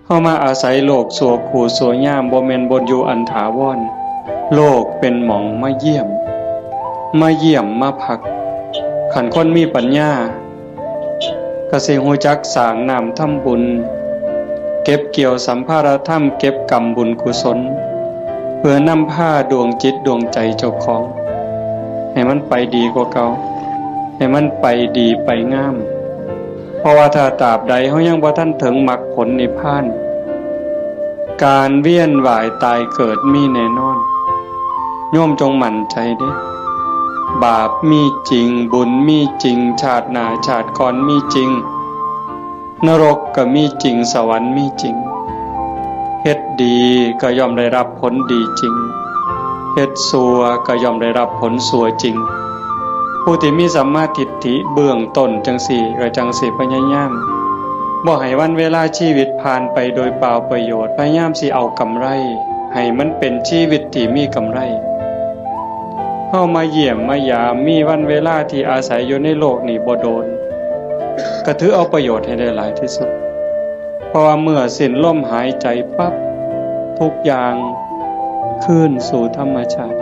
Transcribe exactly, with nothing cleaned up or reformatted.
เฮามาอาศัยโลกชั่วครูชั่วยาม บ่แม่นบ่อนอยู่อันถาวร โลกเป็นหม่องมาเยี่ยม มาเยี่ยมมาพัก คันคนมีปัญญา ก็สิฮู้จักสร้างน้ำทำบุญ เก็บเกี่ยวสัมภาระธรรม เก็บกำบุญกุศล เพื่อนำพาดวงจิตดวงใจเจ้าของ ให้มันไปดีกว่าเก่า ให้มันไปดีไปงาม เพราะว่าถ้าตราบใดเฮายังบ่ทันถึงมรรคผลนิพพาน การเวียนว่ายตายเกิดมีแน่นอน โยมจงมั่นใจเด้ บาปมีจริง บุญมีจริง ชาติหน้าชาติก่อนมีจริง นรกก็มีจริง สวรรค์มีจริง เฮ็ดดีก็ย่อมได้รับผลดีจริง เฮ็ดชั่วก็ย่อมได้รับผลชั่วจริง ผู้ที่มีสัมมาทิฏฐิเบื้องต้นจั่งซี้ ก็จั่งสิพยายาม บ่ให้วันเวลาชีวิตผ่านไปโดยเปล่าประโยชน์ พยายามสิเอากำไร ให้มันเป็นชีวิตที่มีกำไร เฮามาเยี่ยมมายาม มีวันเวลาที่อาศัยอยู่ในโลกนี้บ่โดน ก็ถือเอาประโยชน์ให้ได้หลายที่สุด เพราะว่าเมื่อสิ้นลมหายใจปั๊บ ทุกอย่างคืนสู่ธรรมชาติ